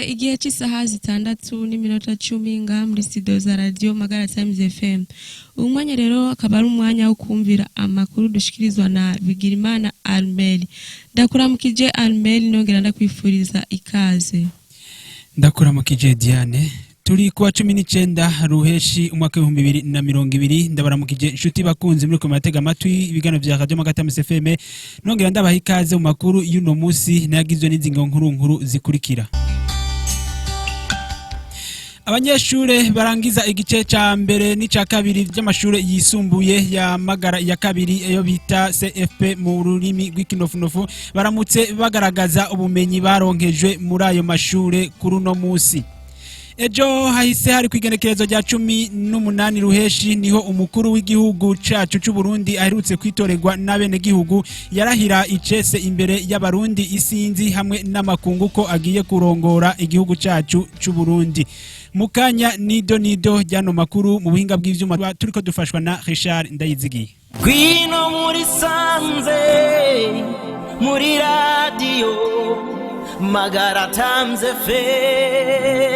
Tugeze igihe cy'isaha 6:10 ngaha muri studio za Radio Magara Times FM. Uyu mwanya rero akaba ari umwanya wo kumvira amakuru dushikirizwa na Bigirimana Almeli. Ndakuramukije Almeli, nongera ndakwifuriza ikaze. Ndakuramukije Diane. Turi kuwa 19 Ruheshi umwaka 2020. Ndabaramukije inshuti bakunzi muri kumatega amatwi ibiganiro vya Radio Magara Times FM, nongera ndabaha ikaze mu makuru y'uno musi nayagizwe n'izingo nkuru nkuru zikurikira. Abanyeshure barangiza igice ca mbere n'ica kabiri vy'amashure yisumbuye ya Magara ya kabiri, iyo bita CFP mu rurimi rw'ikinofunofu, baramutse bagaragaza ubumenyi baronkejwe muri ayo mashure kuri uno musi. Ejo hahise hari kwigenekerezo rya 18 Ruheshi, niho umukuru w'igihugu cacu c'u Burundi aherutse kwitorerwa n'abenegihugu yarahira icese imbere y'abarundi isinzi hamwe n'amakungu ko agiye kurongora igihugu cacu c'u Burundi. Mukanya nido nido ryano makuru. Mu buhinga bw'ivyuma turiko dufashwa na Richard Ndayizigiye. Ngwino muri sanze muri Radio Magara Times FM.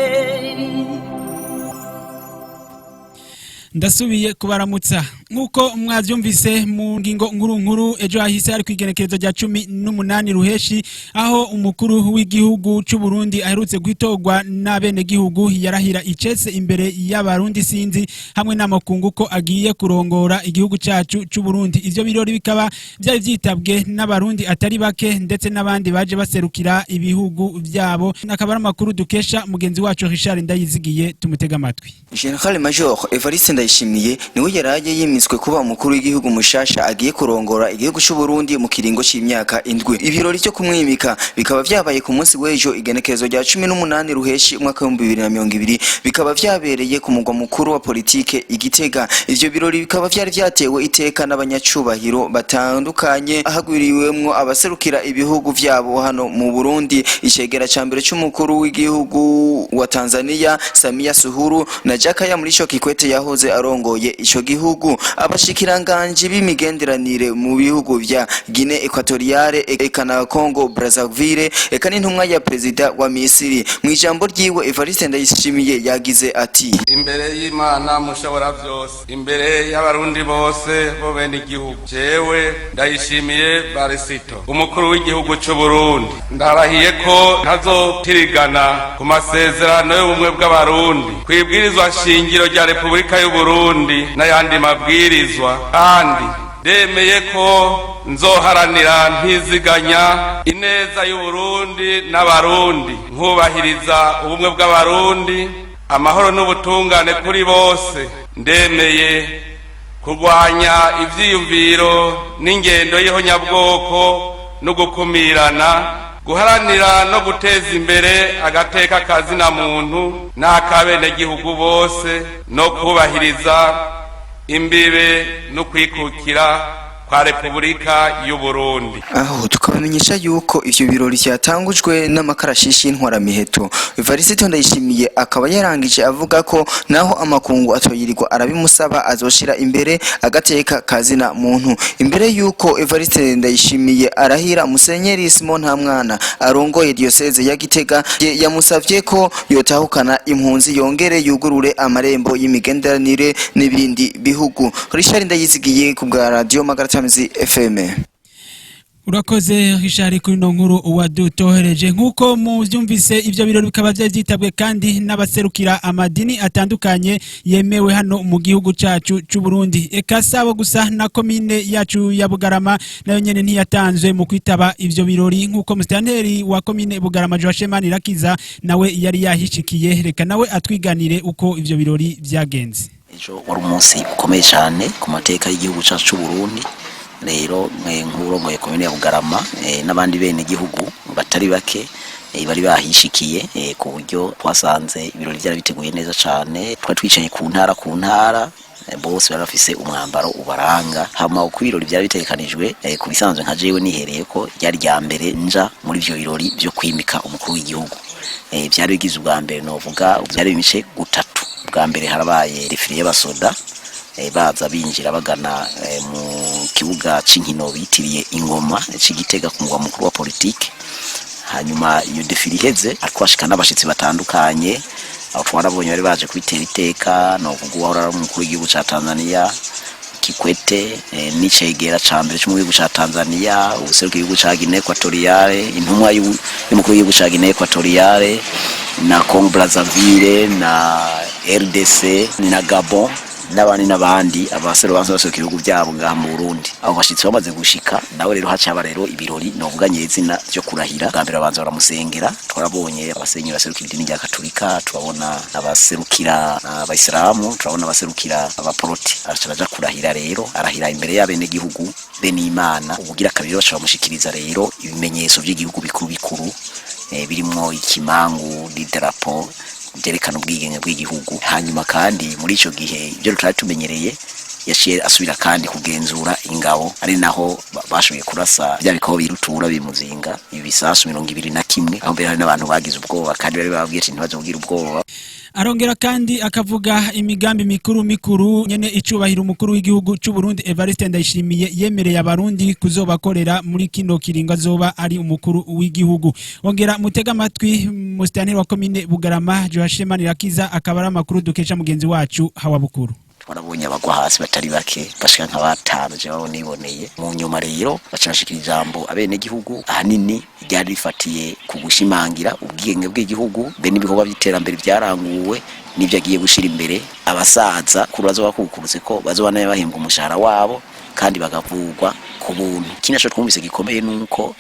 Ndasubiye kubaramutsa. Nk'uko mwavyumvise mu ngingo nkuru nkuru, ejo hahise hari kwigenekerezo rya 18 Ruheshi, aho umukuru w'igihugu c'u Burundi aherutse gutorwa n'abenegihugu yarahira icese imbere y'abarundi sinzi hamwe n'amakungu ko agiye kurongora igihugu cacu c'u Burundi. Ivyo birori bikaba vyari vyitabwe n'abarundi atari bake, ndetse n'abandi baje baserukira ibihugu vyabo. Akaba ari amakuru dukesha mugenzi wacu Richard Ndayizigiye, tumutega amatwi. General Major Evariste Ndayishimiye niwe yaraye yimitswe kuba umukuru w'igihugu mushasha agiye kurongora igihugu c'u Burundi mu kiringo c'imyaka 7. Ibirori cyo kumwimika bikaba vyabaye ku munsi w'ejo, igenekerezo rya 18 Ruheshi umwaka 2020, bikaba vyabereye ku mugwa mukuru wa politike Igitega. Ivyo birori bikaba vyari vyatewe iteka n'abanyacubahiro batandukanye, hagwiriwemwo abaserukira ibihugu vyabo hano mu Burundi, icegera ca mbere c'umukuru w'igihugu wa Tanzania Samia Suluhu na Jakaya Mrisho Kikwete yahoze arongoye ico gihugu, abashikiranganji b'imigenderanire mu bihugu vya Guinea Equatoriale eka na Congo Brazzaville, eka n'intumwa ya perezida wa Misiri. Mu ijambo ryiwe, Evariste Ndayishimiye yagize ati: Imbere y'Imana mushobora vyose, imbere y'abarundi bose bo bene igihugu, jewe Ndayishimiye Barisito, umukuru w'igihugu c'u Burundi, ndarahiye ko ntazotirigana ku masezerano y'ubumwe bw'abarundi, kwibwirizwa shingiro rya Repubulika y'u Burundi n'ayandi mabwirizwa, kandi ndemeye ko nzoharanira ntiziganya ineza y'Uburundi n'abarundi, nkubahiriza ubumwe bw'abarundi, amahoro n'ubutungane kuri bose. Ndemeye kurwanya ivyiyumviro n'ingendo y'ihonyabwoko no gukumirana, guharanira no guteza imbere agateka kazina muntu n'akabenegihugu bose, no kubahiriza imbibe no kwikukira kwa Repubulika y'u Burundi. Aho tukabamenyesha yuko ivyo birori vyatangujwe n'amakarashishi y'intwaramiheto. Evariste Ndayishimiye akaba yarangije avuga ko naho amakungu atoyirirwa arabimusaba, azoshira imbere agateka kazina muntu. Imbere yuko Evariste Ndayishimiye arahira, Musenyeri Simon Ntamwana arongoye diocese ya Gitega yamusavye ko yotahukana impunzi, yongere yugurure amarembo y'imigenderanire n'ibindi bihugu. Richard Ndayizigiye ku bwa Radio Magara Times FM. Urakoze Richard kuri ino nkuru wadutohereje. Nk'uko muvyumvise, ivyo birori bikaba vyari vyitabwe kandi n'abaserukira amadini atandukanye yemewe hano mu gihugu cacu c'u Burundi. Eka sabo gusa, na komine yacu ya Bugarama nayo nyene ntiyatanzwe mu kwitaba ivyo birori, nk'uko musitanteri wa komine Bugarama Joachim Manirakiza nawe yari yahishikiye. Reka nawe atwiganire uko ivyo birori vyagenze. Ejo wari umunsi ukomeye cyane ku mateka y'igihugu cyacu cy'u Burundi. Rero nk'urongoye komine ya Bugarama n'abandi bene gihugu batari bake bari bahishikiye, ku buryo twasanze ibirori byari biteguye neza cyane. Twari twicaye ku ntara ku ntara, bose bari bafise umwambaro ubaranga. Hama uko ibirori byari bitegekanijwe, ku bisanzwe nka jewe nihereye ko ryari rya mbere nja muri ivyo birori byo kwimika umukuru w'igihugu. Byari bigize ubwa mbere, novuga byari imice gutatu. Bwa mbere harabaye défilé y'abasoda, baza binjira bagana mu kibuga c'inkino bitiriye ingoma c'Igitega, ku mugwa mukuru wa politike. Hanyuma iyo défilé iheze, twashika n'abashitsi batandukanye. Aho twarabonye bari baje kubitera iteka, no kuvuga uwahora ari umukuru w'igihugu ca Tanzania Kikwete, n'icegera ca mbere c'umukuru w'igihugu ca Tanzania, uwuserukiye igihugu ca Guinée Equatoriale, intumwa y'umukuru w'igihugu ca Guinée Equatoriale, na Congo Brazzaville, na RDC, na Gabon, n'abandi n'abandi, abasore banse basohoka ibihugu byabo ngaha mu Burundi. Abo bashitsi bamaze gushika nawe rero, hacaba rero ibirori novuga nyezina vyo kurahira. Bwa mbere babanza baramusengera. Twarabonye abasenyeri baserukira idini rya Katolika, turabona abaserukira abayisilamu, turabona abaserukira abaporoti. Araca araja kurahira rero, arahira imbere y'abenegihugu be n'Imana. Ubugira kabiri baca bamushikiriza rero ibimenyetso vy'igihugu bikuru bikuru, birimwo ikimangu n'idarapo byerekana ubwigenge bw'igihugu. Hanyuma kandi muri ico gihe, ibyo tutari tumenyereye, yaciye asubira kandi kugenzura ingabo, ari naho bashoboye kurasa bya bikobo birutura bimuzinga ibisasu 21, aho mbere hari n'abantu bagize ubwoba kandi bari bababwiye ati ntibazogira ubwoba. Arongera kandi akavuga imigambi mikuru mikuru nyene icubahiro umukuru w'igihugu c'u Burundi Evariste Ndayishimiye yemereye abarundi kuzobakorera muri kino kiringo azoba ari umukuru w'igihugu. Ongera mutega amatwi musitanteri wa komine Bugarama, Joachim Manirakiza, akaba ari amakuru dukesha mugenzi wacu Hawa Bukuru. Twarabonye abagwa hasi batari bake, bashika nka batanu je babo niboneye. Mu nyuma rero baca bashikira ijambo abenegihugu, ahanini ryari rifatiye ku gushimangira ubwigenge bw'igihugu be n'ibikorwa by'iterambere byaranguwe n'ibyo agiye gushira imbere. Abasaza kuri bazoba bakukurutse ko bazoba nayo bahembwa umushahara wabo kandi bagavurwa ku buntu. Ikindi naco twumvise gikomeye nuko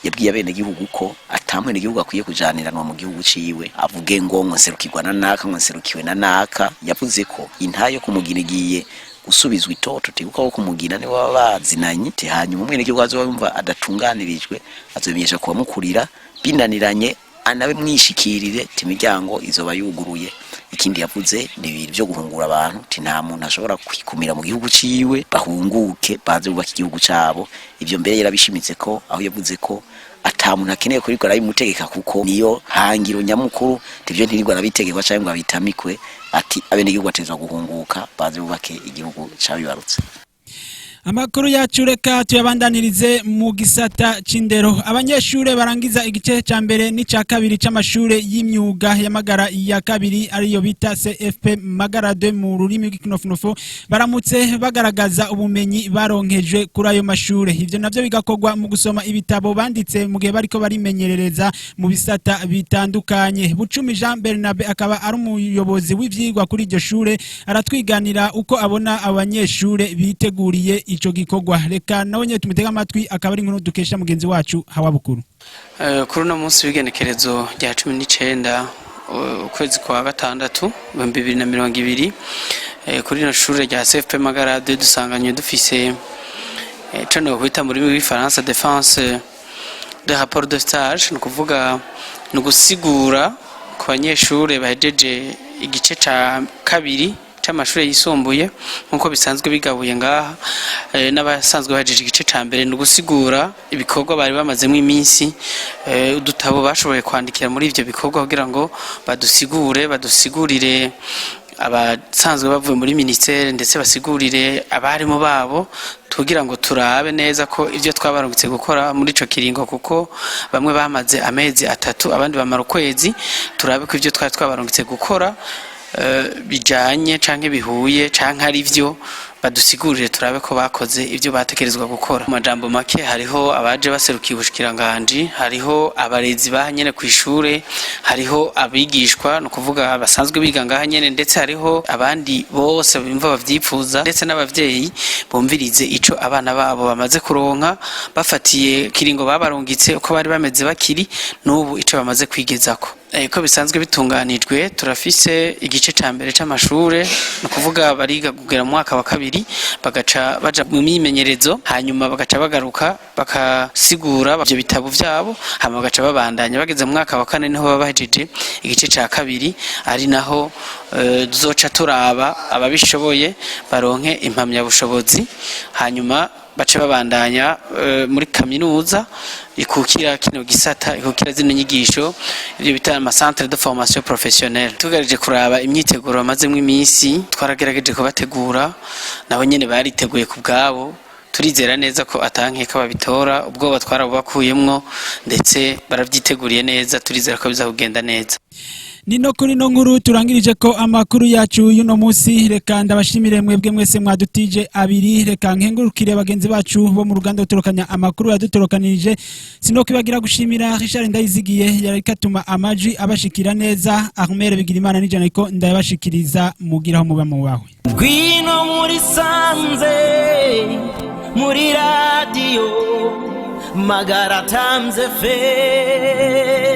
yabwiye abenegihugu ko ata mwenegihugu akwiye kujaniranwa mu gihugu ciwe, avuge ngo nserukirwa na naka, ngo nserukiwe na naka. Yavuze ko intayo kumugina igiye gusubizwa itoto, teguka ko kumugina nibo baba bazinanye. Te hanyuma umwenegihugu azoba yumva adatunganirijwe azobimenyesha kubamukurira, binaniranye anabe mwishikirire, imiryango izoba yuguruye. Ikindi yavuze ni ibintu byo guhungura abantu, ti nta muntu ashobora kwikumira mu gihugu ciwe, bahunguke baze bubaka igihugu cabo. Ivyo mbere yarabishimitse ko, aho yavuze ko ata muntu akeneye kuriko arabimutegeka, kuko niyo hangiro nyamukuru, tivyo ntirirwa arabitegekwa canke ngo abitamikwe. Ati abenegihugu bategerezwa guhunguka baze bubake igihugu cabibarutse. Amakuru yacu reka tuyabandanirize mu gisata c'indero. Abanyeshure barangiza igice ca mbere n'ica kabiri c'amashure y'imyuga y'amagara ya kabiri, ariyo bita CFP Magara 2 mu rurimi rw'ikinofunofu, baramutse bagaragaza ubumenyi baronkejwe kuri ayo mashure. Ivyo navyo bigakorwa mu gusoma ibitabo banditse mu gihe bariko barimenyerereza mu bisata bitandukanye. Bucumi Jean Bernabe akaba ari umuyobozi w'ivyigwa kuri iryo shure, aratwiganira uko abona abanyeshure biteguriye ico gikorwa. Reka nawe nyene tumutega amatwi, akaba ari inkuru dukesha mugenzi wacu Hawa Bukuru. Kuri uno munsi w'igenekerezo rya 19 ukwezi kwa gatandatu 2020, kuri rino shure rya CFP Magarade dusanganywe dufise ico nokwita mu rurimi rw'igifaransa défense de rapport de stage. Ni ukuvuga ni ugusigura ku banyeshure bahejeje igice ca kabiri c'amashure yisumbuye nk'uko bisanzwe bigabuye ngaha, n'abasanzwe bahejeje igice ca mbere. Ni ugusigura ibikorwa bari bamazemo iminsi, udutabo bashoboye kwandikira muri ivyo bikorwa, kugira ngo badusigure, badusigurire abasanzwe bavuye muri ministere, ndetse basigurire abarimu babo, kugira ngo turabe neza ko ivyo twabarungitse gukora muri ico kiringo, kuko bamwe bamaze amezi 3, abandi bamara ukwezi, turabe ko ivyo twari twabarungitse gukora bijanye canke bihuye canke ari vyo, badusigurire turabe ko bakoze ibyo batekerezwa gukora. Mu majambo make, hariho abaje baserukiye ubushikiranganji, hariho abarezi baha nyene kw'ishure, hariho abigishwa, ni ukuvuga basanzwe biga ngaha nyene, ndetse hariho abandi bose bumva bavyipfuza, ndetse n'abavyeyi bumvirize ico abana babo bamaze kuronka bafatiye kiringo babarungitse, uko bari bameze bakiri n'ubu, ico bamaze kwigezako. Ko bisanzwe bitunganijwe, turafise igice ca mbere c'amashure, ni ukuvuga bariga kugera mu mwaka wa kabiri, bagaca baja mu myimenyerezo, hanyuma bagaca bagaruka bakasigura ivyo bitabo vyabo, hanyuma bagaca babandanya. Bageze mu mwaka wa kane niho baba bahejeje igice ca kabiri, ari naho tuzoca turaba ababishoboye baronke impamyabushobozi, hanyuma bace babandanya muri kaminuza ikukira kino gisata, ikukira zino nyigisho, ivyo bita ama centre de formation professionnelle. Tugerageje kuraba imyiteguro bamazemwo iminsi, twaragerageje kubategura, nabo nyene bariteguye ku bwabo. Turizera neza ko atankeka babitora, ubwoba twarabubakuyemwo, ndetse baravyiteguriye neza. Turizera ko biza kugenda neza. Ni no kuri no nkuru turangirije ko amakuru yacu y'uno munsi. Reka ndabashimire mwebwe mwese mwadutije abiri. Reka nkengurukire bagenzi bacu bo mu ruganda rutorokanya amakuru yadutorokanirije. Sinokwibagira gushimira Richard Ndayizigiye yariko atuma amajwi abashikira neza. Ahmed Bigirimana nijana ariko ndayabashikiriza. Mugiraho muba mubawe. Ngwino muri sanze, muri radiyo Magara Times FM.